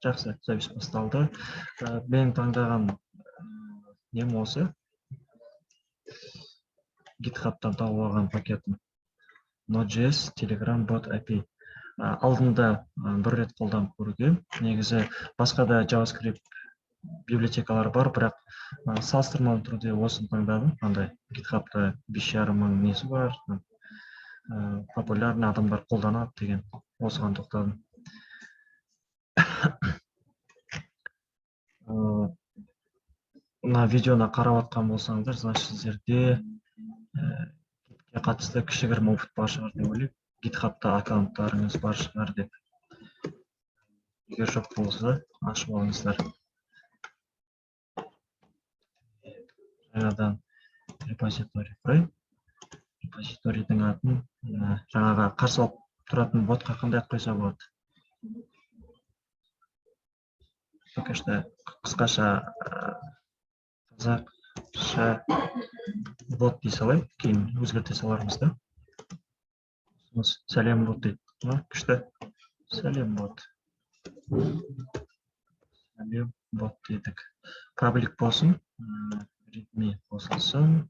Жақсы, запись басталды. Мен таңдаған нем осы. GitHub'тан тауып алған пакетім. Node.js Telegram Bot API. Алдында бір рет қолданып көргем. Негізі басқа да JavaScript библиотекалар бар, бірақ салыстырмалы түрде осыны таңдадым. Андай GitHub'та 5,5 мың несі бар, популярный, адамдар қолданады деген, осыған тоқтадым. Мына видеоны қарап жатқан болсаңыздар, значит, сіздерде қатысты кішігірім опыт бар шығар деп ойлаймын. GitHub'та аккаунттарыңыз бар шығар деп. Егер жоқ болса, ашып алыңыздар. Жаңадан репозиторий құрайын. Репозиторийдің атын, жаңағы қарсы алып тұратын ботқа қандай ат қойса болады? Пока что қысқаша қазақша бот дей салайын, кейін өзгерте салармыз да. Сәлем бот дейді. Күшті. Сәлем бот. Сәлем бот дедік. Public болсын, readme қосылсын,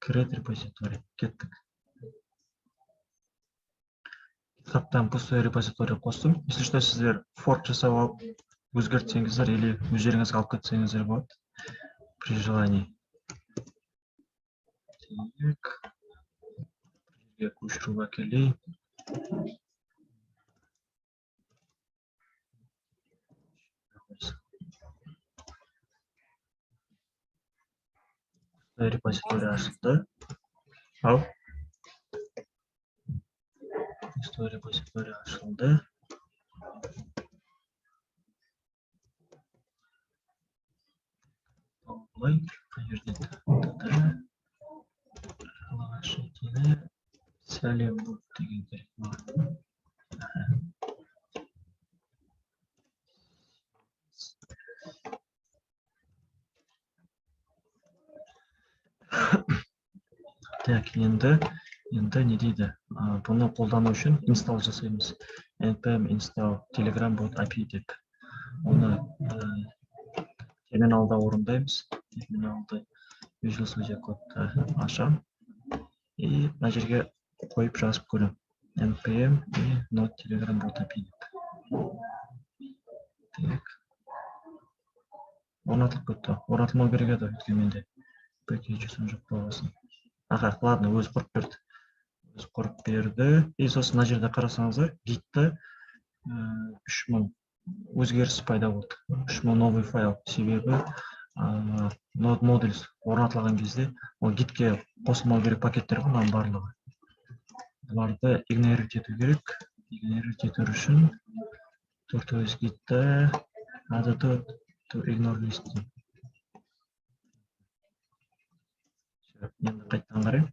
create репозиторий. Кеттік. GitHub'тан пустой репозиторий қостым. Если что, сіздер форк жасап алып өзгертсеңіздер или өздеріңізге алып кетсеңіздер болады при желании. Так. Жерге көшіріп әкелейін. Репозиторий ашылды. Ау. Пустой репозиторий ашылды. Былай, қай жерде? Сәлем бот деген керек маған. Так, енді не дейді? Бұны қолдану үшін install жасаймыз. Npm install Telegram bot API деп. Оны терминалда орындаймыз. Терминалды Visual Studio Code ашамын. И мына жерге қойып жазып көремін. Npm и node Telegram bot API деп. Так. Орнатылып кетті. Орнатылмау керек еді, өйткені менде package.json жоқ болғасын. Аха, ладно, өзі құрып берді. Өзі құрып берді. И сосын мына жерде қарасаңыздар, гитте 3000 өзгеріс пайда болды. 3000 новый файл. Себебі node modules орнатылған кезде ол гитке қосылмау керек пакеттер ғой мынаның барлығы. Бұларды игнорировать ету керек. Игнорировать ету үшін tortoise gitте add to ignore list. Енді қайтадан қараймын.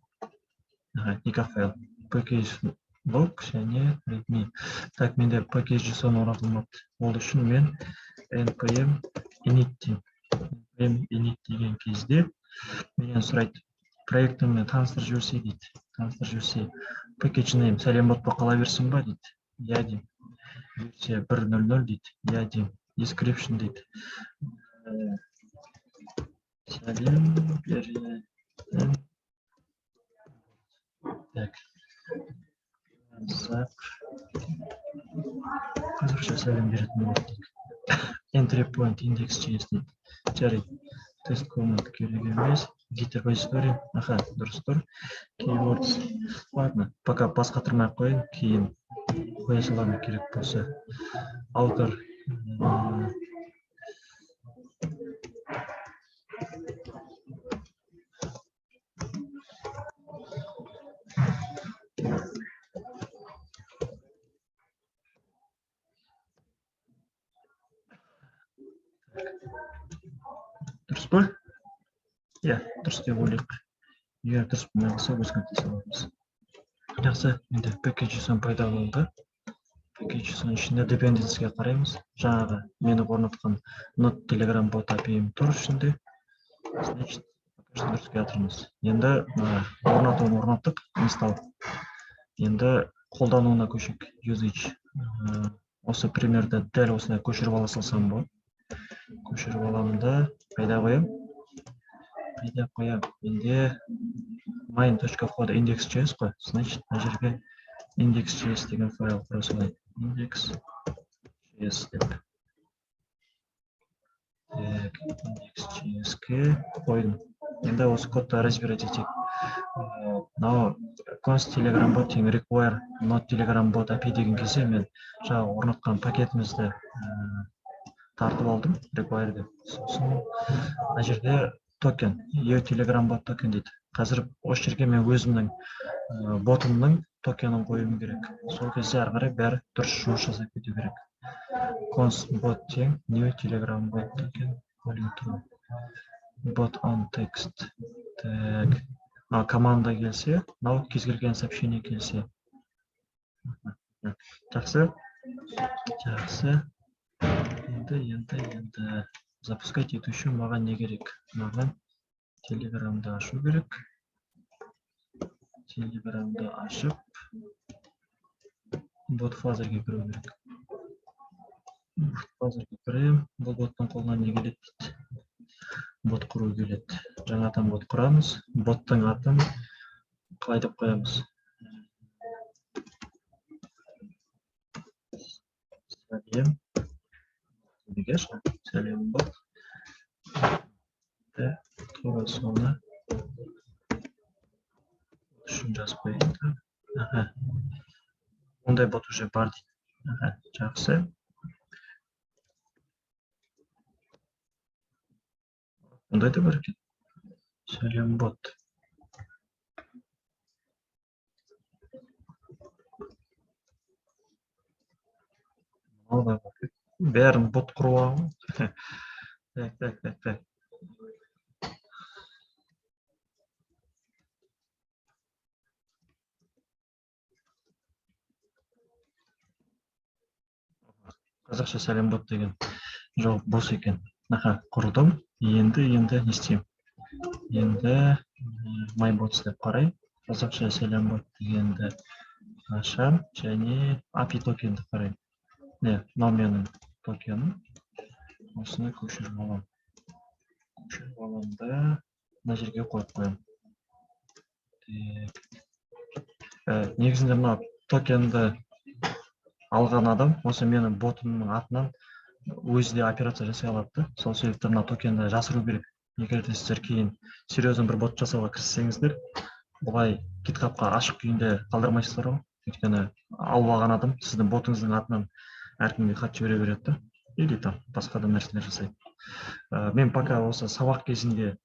Аха, екі файл. Package lock және readme. Так, менде package.json орнатылмапты. Ол үшін мен npm init деймін. Npm init деген кезде менен сұрайды, проектіммен таныстырып жіберсе дейді. Таныстырып жіберсе, package name сәлем бот болып қала берсін ба дейді. Иә деймін. Версия 1.0.0 дейді. Иә деймін. Description дейді. Сәлем беретін. Так. Қазақша сәлем беретін бот дейік. Entry point index.js дейді. Жарайды. Test command керек емес. Git repository. Аха, дұрыс тұр. Keywords. Ладно, пока бас қатырмай ақ қояйын, кейін қоя саламын керек болса. Author. Дұрыс па? Иә, дұрыс деп ойлайық. Егер дұрыс болмай қалса, өзгерте саламыз. Жақсы, енді package.json пайда болды. Package.json ішінде dependency-ге қараймыз. Жаңағы мені орнатқан node Telegram bot API-ім тұр ішінде. Значит, пока что дұрыс келе. Енді орнатуын орнаттық, install. Енді қолдануына көшейік. Usage. Осы примерді дәл осылай көшіріп ала салсам болады. Көшіріп аламын да, қайда қоямын? Қайда қоямын? Менде main точка входа index.js қой. Значит, мына жерге index.js деген файл құра салайын. Index.js деп. Так, index.js-ке қойдым. Енді осы кодты разбирать етейік. Мынау const telegram bot тең require not telegram bot API деген кезде мен жаңа орнатқан пакетімізді тартып алдым require деп. Сосын мына жерде токен, e telegram bot токен дейді. Қазір осы жерге мен өзімнің ботымның токенін қоюым керек. Сол кезде ары қарай бәрі дұрыс жұмыс жасап кету керек. Const bot тең new telegram bot токен true. Bot on text. Так. Мынау команда келсе, мынау кез келген сообщение келсе. Жақсы. Жақсы. Енді запускать ету үшін маған не керек? Маған Телеграмды ашу керек. Телеграмды ашып, BotFather-ге кіру керек. BotFather-ге кіремін. Бұл боттың қолынан не келеді дейді. Бот құру келеді. Жаңадан бот құрамыз. Боттың атын қалай деп қоямыз? Сәлем. Неге сәлем бот. Тура соны үшін жазып қояйын. Аха. Ондай бот уже бар дейді. Аха, жақсы. Ондай да бар екен. Сәлем бот. Мынау да бар. Бәрін бот құрып алған. Так, так, так, так. Қазақша сәлем бот деген жауап бос екен. Аха, құрдым. Енді не істеймін? Енді MyBots деп қараймын. Қазақша сәлем бот дегенді ашамын және API токенді қараймын. Не, мынау менің токенім. Осыны көшіріп аламын. Көшіріп аламын да мына жерге қойып қоямын. Негізінде мына токенді алған адам осы менің ботымның атынан өзі де операция жасай алады да. Сол себепті мына токенді жасыру керек. Егер де сіздер кейін серьезно бір бот жасауға кіріссеңіздер, бұлай GitHub-қа ашық күйінде қалдырмайсыздар ғой. Өйткені алып алған адам сіздің ботыңыздың атынан әркімге хат жібере береді да, или там басқа да нәрселер жасайды. Мен пока осы сабақ кезінде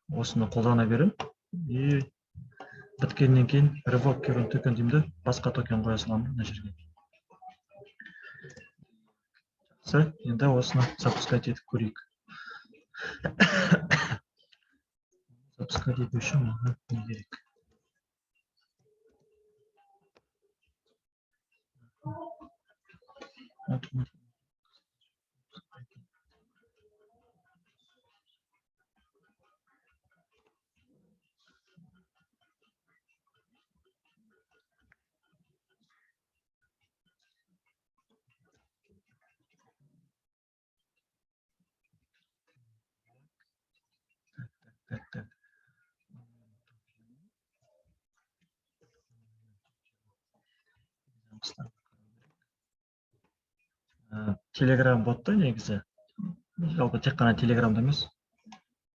осыны қолдана беремін. И біткеннен кейін revoke current token деймін де, басқа токен қоя саламын мына жерге. Жақсы, енді осыны запускать етіп көрейік. Запускать ету үшін маған не керек? Так, так. Телеграм ботта негізі, жалпы тек қана Телеграмда емес,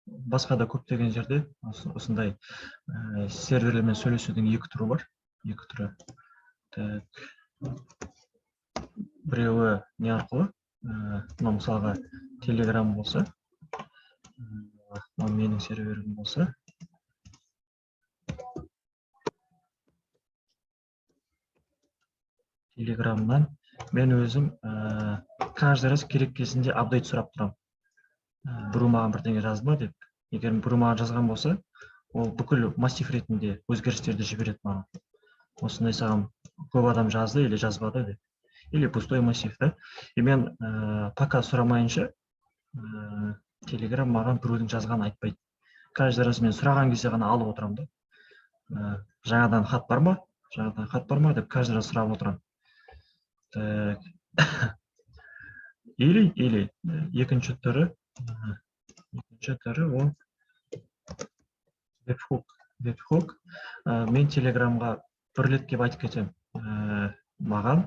басқа да көптеген жерде осындай серверлермен сөйлесудің екі түрі бар. Екі түрі. Так. Біреуі не арқылы? Мынау мысалға Телеграм болса, мынау менің серверім болса, Телеграмнан мен өзім каждый раз керек кезінде апдейт сұрап тұрамын. Біреу маған бірдеңе жазды ма деп. Егер біреу маған жазған болса, ол бүкіл массив ретінде өзгерістерді жібереді маған. Осындай саған көп адам жазды или жазбады деп. Или пустой массив, да. И мен пока сұрамайынша, Телеграм маған біреудің жазғанын айтпайды. Каждый раз мен сұраған кезде ғана алып отырамын да. Жаңадан хат бар ма? Жаңадан хат бар ма деп каждый раз сұрап отырамын. Так, Или екінші түрі ол вебхук. Вебхук. Мен Телеграмға бір рет келіп айтып кетемін. Маған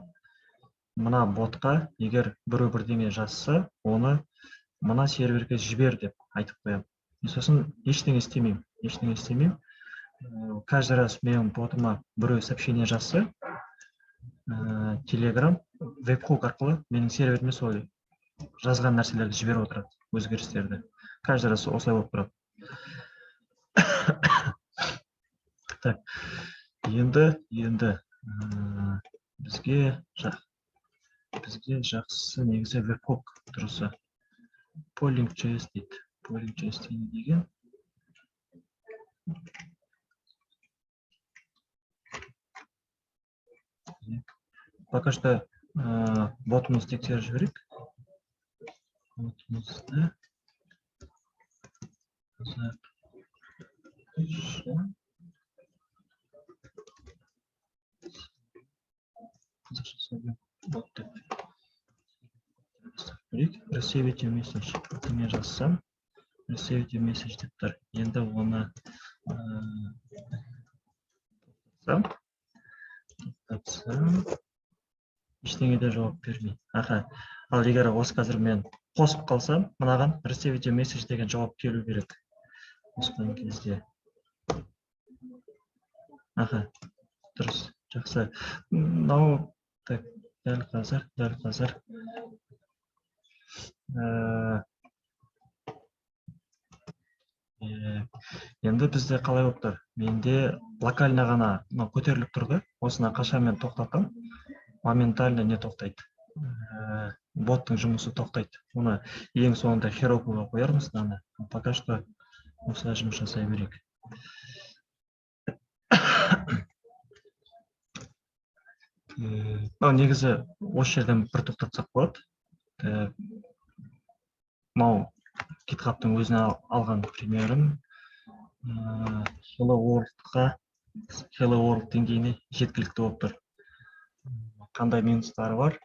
мына ботқа егер біреу бірдеңе жазса, оны мына серверге жібер деп айтып қоямын. И сосын ештеңе істемеймін, ештеңе істемеймін. Каждый раз менің ботыма біреу сообщение жазса, Телеграм вебхук арқылы менің серверіме сол жазған нәрселерді жіберіп отырады, өзгерістерді. Каждый раз осылай болып тұрады. Так, енді бізге жақсысы негізі вебхук дұрысы. Polling.js дейді. Polling.js не деген? Пока что ботымызды тексеріп жіберейік. Ботымызды қазақша сөйлеу бот деп көрейік. Receive message бірдеңе жазсам, receive message деп тұр. Енді оны тоқтатсам, ештеңе де жауап бермейді. Аха, ал егер осы қазір мен қосып қалсам, мынаған receive message деген жауап келу керек қосқан кезде. Аха, дұрыс, жақсы. Мынау так, дәл қазір енді бізде қалай болып тұр? Менде локально ғана мынау көтеріліп тұрды. Осыны қашан мен тоқтатамын, моментально не тоқтайды, боттың жұмысы тоқтайды. Оны ең соңында Heroku-ға қоярмыз мынаны. Пока что осылай жұмыс жасай берейік. Мынау негізі осы жерден бір тоқтатсақ болады. Мынау GitHub-тың өзіне алған примерім. Hello World-қа, Hello World деңгейіне жеткілікті болып тұр. Қандай минустары бар?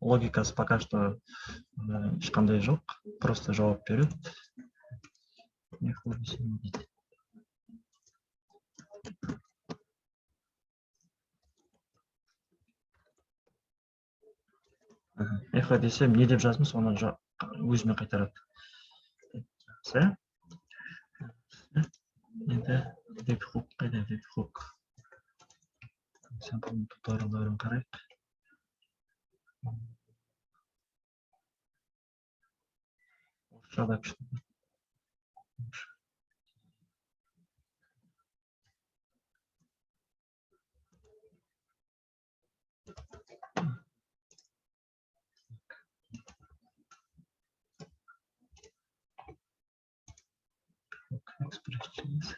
Логикасы пока что ешқандай жоқ, просто жауап береді. Дейді. Эхо десем, не деп жаздым, соны өзіме қайтарады. Жақсы. Енді вебхук қайда? Вебхук. Sample туториалдарын қарайық. Орысша да күшті. Express.js.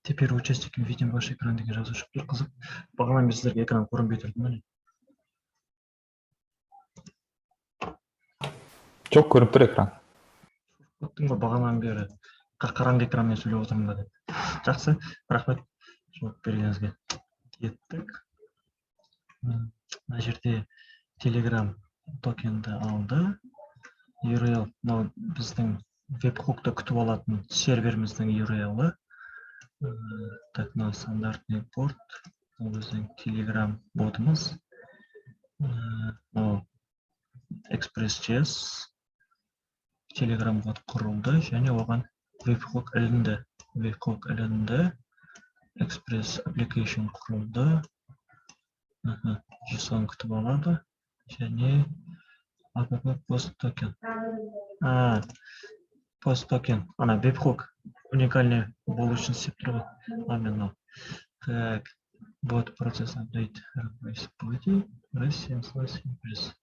Теперь участники видим ваш экран деген жазу шығып тұр. Қызық. Бағана мен сіздерге экран көрінбей тұрды ма, не? Жоқ, көрініп тұр экран. Көрдім ғой бағанадан бері қараңғы экранмен сөйлеп отырмын ба деп. Жақсы, рахмет жауап бергеніңізге. Кеттік. Мына жерде Telegram токенді алды. URL мынау біздің вебхукты күтіп алатын серверіміздің URL-і. Так, мынау стандартный порт, мынау біздің Telegram ботымыз. Мынау Express.js Telegram бот құрылды және оған вебхук ілінді. Вебхук ілінді. Express application құрылды. JSON күтіп алады және app post токен. Post токен. Ана вебхук уникальный болу үшін істеп тұр ғой. Мен мынау. Так, бот процесс update replace body, R7 slash impress.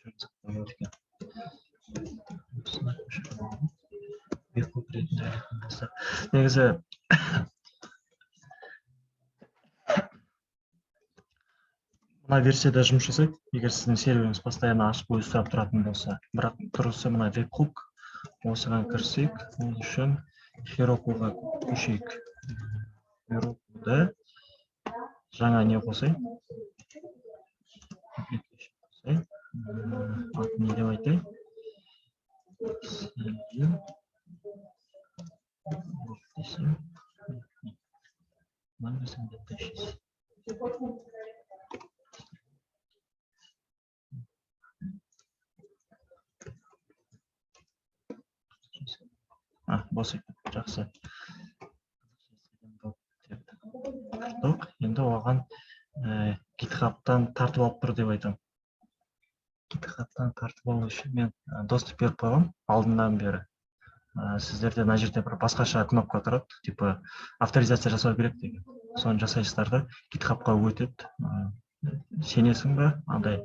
Көшіріп болады екен. Осыны көшіріп аламын. Webhook ретінде алатын болсақ. Негізі мына версияда жұмыс жасайды, егер сіздің серверіңіз постоянно ашық өзі сұрап тұратын болса. Бірақ дұрысы мына webhook, осыған кірсек, ол үшін Heroku'ға көшейік. Heroku'да жаңа не қосайын? Application қосайын. Атын не деп айтайын? Сәлем. Десем. Мынаны деп тащись. Бос екен, жақсы. Деп тұрдық. Енді оған GitHub'тан тартып алып тұр деп айтамын. GitHub'тан тартып алу үшін мен доступ беріп қойғанмын алдынан бері. Сіздерде мына жерде бір басқаша кнопка тұрады, типа авторизация жасау керек деген. Соны жасайсыздар да GitHub'қа өтеді. Сенесің ба, андай,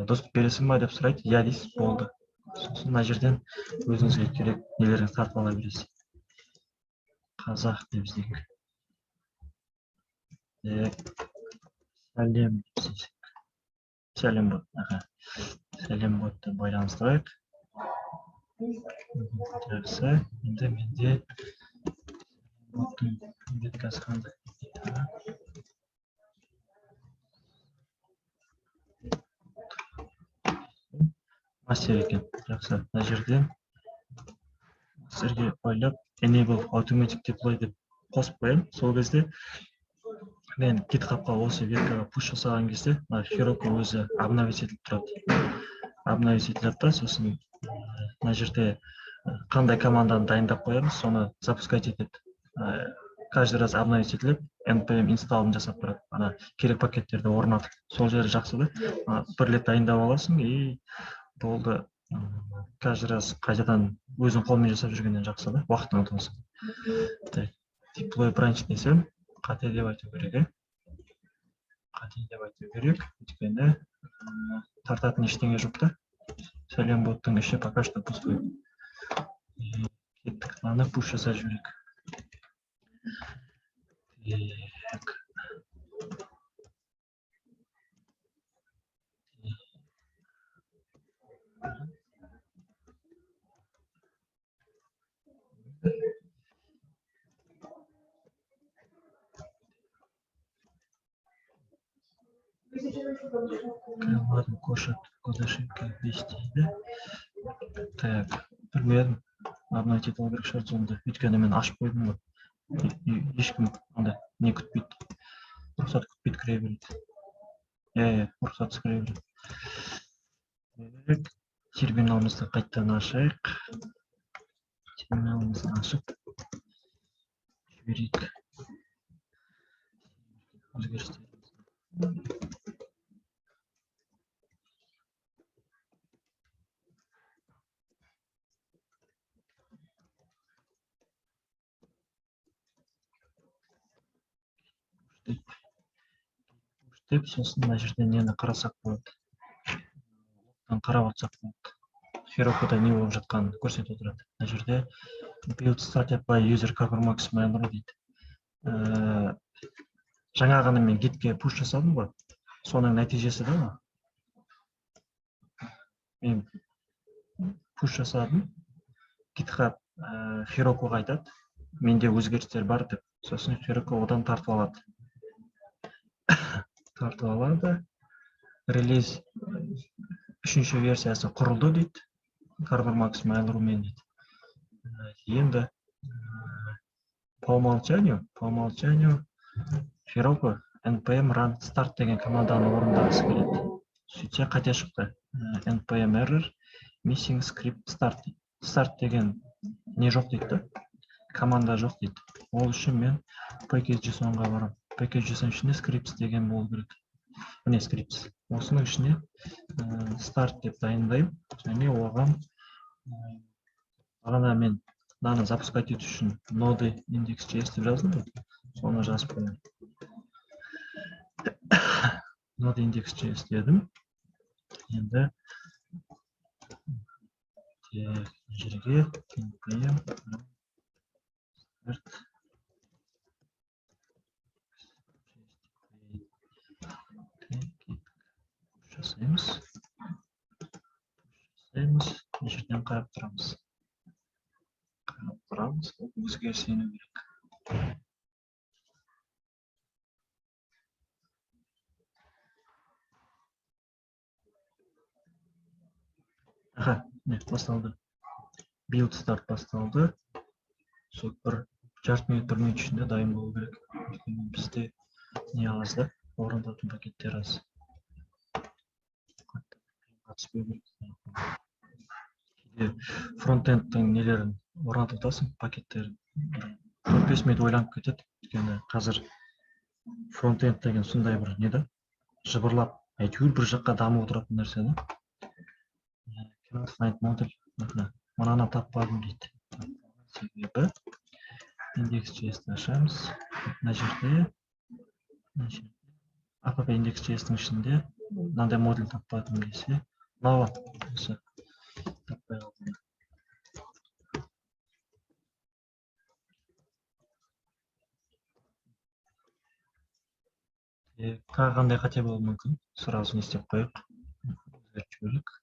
доступ бересің ба деп сұрайды, иә дейсіз, болды. Сосын мына жерден өзіңізге керек нелеріңізді тартып ала бересіз. Қазақ деп іздейік. Так, сәлем деп іздесек. Сәлем бот, аха. Сәлем ботты байланыстырайық. Жақсы. Енді менде боттың веткасы қандай? Мастер екен. Жақсы. Мына жерден мастерге байлап enable automatic deploy деп қосып қоямын. Сол кезде мен GitHub'қа осы веткаға push жасаған кезде мына Heroku өзі обновить етіліп тұрады. Обновить етіледі да, сосын мына жерде қандай команданы дайындап қоямыз, соны запускать етеді. Каждый раз обновить етіліп, npm install-ын жасап тұрады. Ана керек пакеттерді орнатып. Сол жері жақсы да. Бір рет дайындап аласың и болды. Каждый раз қайтадан өзің қолмен жасап жүргеннен жақсы да, уақытың ұтылсын. Так, deploy branch десем, қате деп айту керек, ә? Қате деп айту керек, өйткені тартатын ештеңе жоқ та. Сәлем боттың іші пока что пустой. Кеттік, мынаны push жасап жіберейік. Так. Ладно, кошек, код ошибки 200 дейді. Так, білмедім. Обновить ету керек шығар сонда. Өйткені мен ашып қойдым ғой. Ешкім андай не күтпейді. Рұқсат күтпейді, кіре береді. Иә, рұқсатсыз кіре береді. Так, терминалымызды қайтадан ашайық. Терминалымызды ашып жіберейік. Өзгерістер. Деп, сосын мына жерде нені қарасақ болады? Логтан қарап отырсақ болады. Heroku'да не болып жатқанын көрсетіп отырады. Мына жерде build started by user Covermax Mail.ru дейді. Жаңа ғана мен gitке push жасадым ғой. Соның нәтижесі да мына. Мен push жасадым. GitHub Heroku'ға айтады, менде өзгерістер бар деп. Сосын Heroku одан тартып алады. Тартып алады. Релиз үшінші версиясы құрылды дейді. Covermax Mail.ru-мен дейді. Енді по умолчанию Heroku npm run start деген команданы орындағысы келеді. Сөйтсе қате шықты. Npm error missing script start дейді. Start деген не жоқ дейді да? Команда жоқ дейді. Ол үшін мен package.json-ға барамын. Package.json ішінде scripts деген болу керек. Міне scripts. Осының ішіне start деп дайындаймын. Және оған бағана мен мынаны запускать ету үшін node index.js деп жаздым ғой. Соны жазып қоямын. Node index.js дедім. Енді Так, мына жерге npm start жасаймыз. Жасаймыз. Мына жерден қарап тұрамыз. Қарап тұрамыз. Ол өзгеріс ену керек. Аха, міне басталды. Build start басталды. Сол бір жарты минут, бір минут ішінде дайын болу керек. Өйткені бізде не аз да, орындатын пакеттер аз. Қатты қиынға түспеу керек. Кейде фронтендтің нелерін орнатып отырасың, пакеттерін. Бір 4-5 минут ойланып кетеді. Өйткені қазір фронтенд деген сондай бір не да, жыбырлап, әйтеуір бір жаққа дамып отыратын нәрсе да. Cannot find model. Мынаны таппадым дейді. Себебі index.js-ті ашамыз. Мына жерде, мына жерде app index.js-тің ішінде мынандай модуль таппадым десе, мынау осы таппай қалдым. Тағы қандай қате болуы мүмкін? Сразу не істеп қояйық. Өзгертіп жіберейік.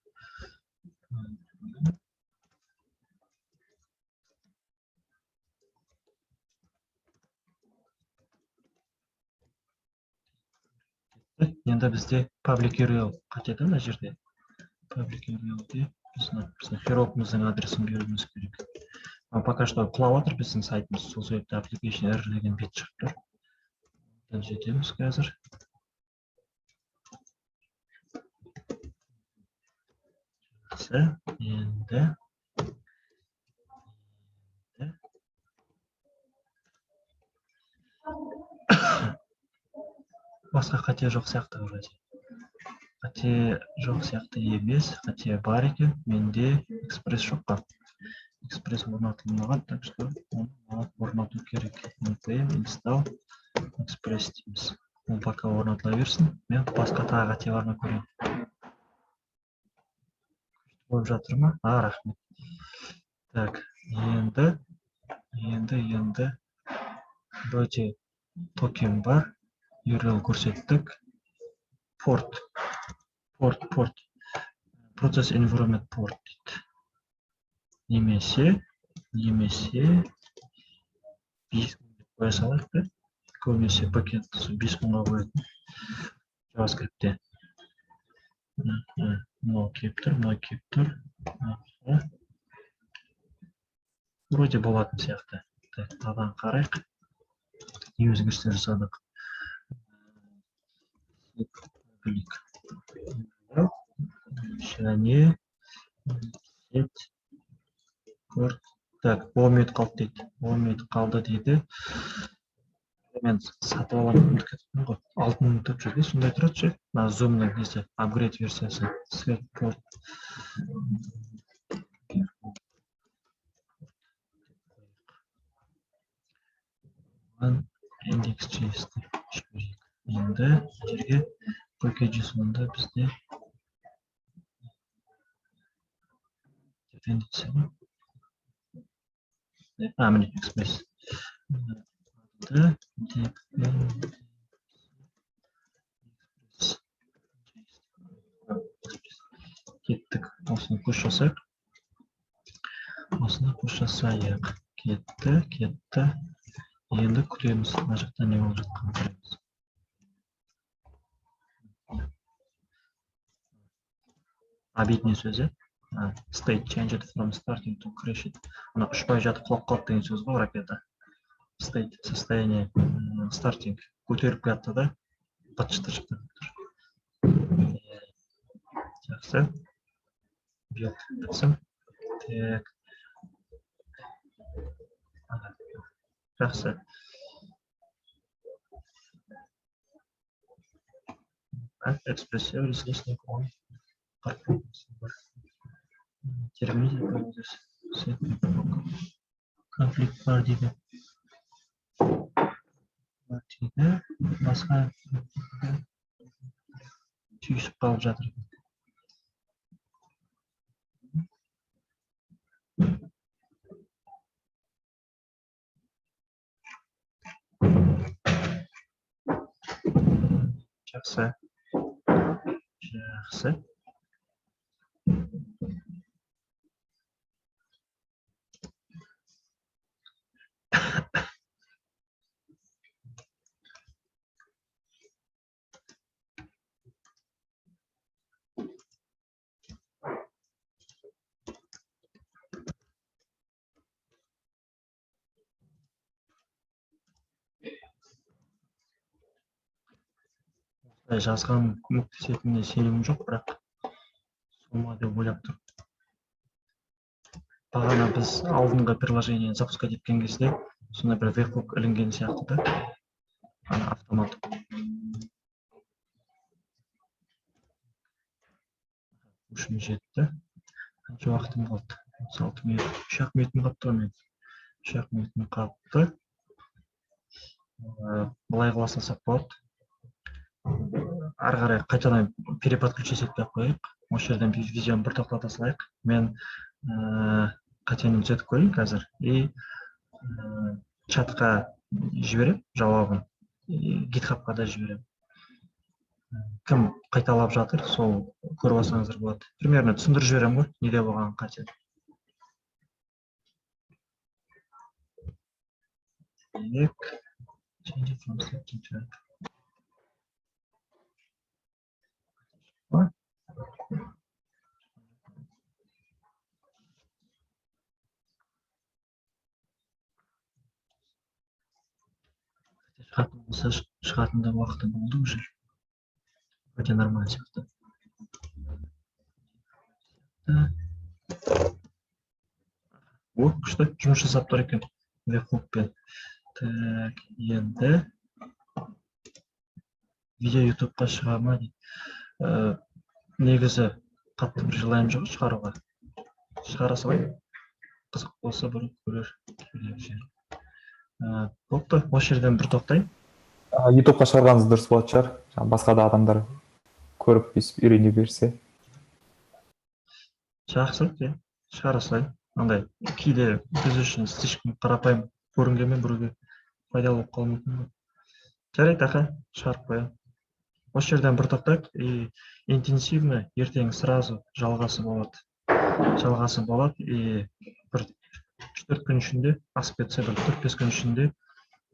Енді бізде public URL қате да мына жерде. Public URL-де біздің Heroku-мыздың адресін беруіміз керек. А пока что құлап жатыр біздің сайтымыз, сол себепті application error деген бет шығып тұр. Түзетеміз қазір. Жақсы, енді басқа қате жоқ сияқты вроде. Қате жоқ сияқты емес, қате бар екен. Менде экспресс жоқ қой. Экспресс орнатылмаған, так что оны алып орнату керек. Npm install express дейміз. Ол пока орнатыла берсін. Мен басқа тағы қате бар ма көрейін. Болып жатыр ма? А, рахмет. Так, енді вроде токен бар. URL көрсеттік. Порт. Порт, порт. Process environment port дейді. Немесе 5000 деп қоя салайық та. Көбінесе пакет 5000-ға қоятын JavaScript'те. Мынау келіп тұр, мынау келіп тұр. Вроде болатын сияқты. Так, мынадан қарайық. Не өзгерістер жасадық? Және set порт. Так, 10 минут қалды дейді. 10 минут қалды дейді. Мен сатып аламын деп ұмытып кетіппін ғой. 6000 деп жүр де, сондай тұрады ше. Мына Zoom-ның несі, апгрейд версиясы. Set port. Index.js деп жіберейік. Енді мына жерге package.json-да бізде dependency ма? А, міне Express. Кеттік. Осыны push жасайық. Осыны push жасайық. Кетті, кетті. Енді күтеміз. Мына жақта не болып жатқанын көреміз. Обидный сөзі. State changed from starting to crashed. Ана ұшпай жатып құлап қалды деген сөз ғой ракета. State, состояние, starting. Көтеріп келатты да, быт-шыты шықты деп тұр. Жақсы. Build бітсін. Так. Жақсы. Express service listening on. Конфликт бар дейді. Бар дейді. Басқа түйісіп қалып жатыр. Жақсы, жақсы. Осылай жазған көмектесетініне сенімім жоқ, бірақ сол ма деп ойлап тұрмын. Бағана біз алдыңғы приложение запускать еткен кезде сондай бір вебхук ілінген сияқты да, ана автомат. Үшім жетті. Қанша уақытым қалды? 36 минут. 3-ақ минутым қалыпты ғой мен. 3-ақ минутым қалыпты. Былай қыла салсақ болады. Ары қарай қайтадан переподключить етпей ақ қояйық. Осы жерден видеоны бір тоқтата салайық. Мен қатені түзетіп көрейін қазір. И чатқа жіберемін жауабын. И GitHub-қа да жіберемін. Кім қайталап жатыр, сол көріп алсаңыздар болады. Примерно түсіндіріп жіберемін ғой, неде болған қате. Так. Change it from step to track. Ба? Шығатын болса, шығатын да уақыты болды уже. Вроде нормально сияқты. О, күшті жұмыс жасап тұр екен вебхукпен. Так, енді видео ютубқа шыға ма дейді. Негізі қатты бір желанием жоқ шығаруға. Шығара салайын. Қызық болса, бір көрер келер жер. Бопты, осы жерден бір тоқтайын. Ютубқа шығарғаныңыз дұрыс болатын шығар. Жаңа басқа да адамдар көріп, өйстіп үйрене берсе. Жақсы, иә, шығара салайын. Андай кейде біз үшін слишком қарапайым көрінгенмен, біреуге пайдалы болып қалуы мүмкін ғой. Жарайды, аха, шығарып қоямын. Осы жерден бір тоқтайық и интенсивно ертең сразу жалғасы болады. Жалғасы болады и бір 3-4 күн ішінде, асып кетсе бір 4-5 күн ішінде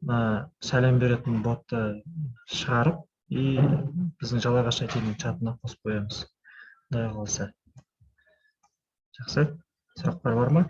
мына сәлем беретін ботты шығарып и біздің Жалағаш IT-нің чатына қосып қоямыз. Құдай қаласа. Жақсы, сұрақтар бар ма?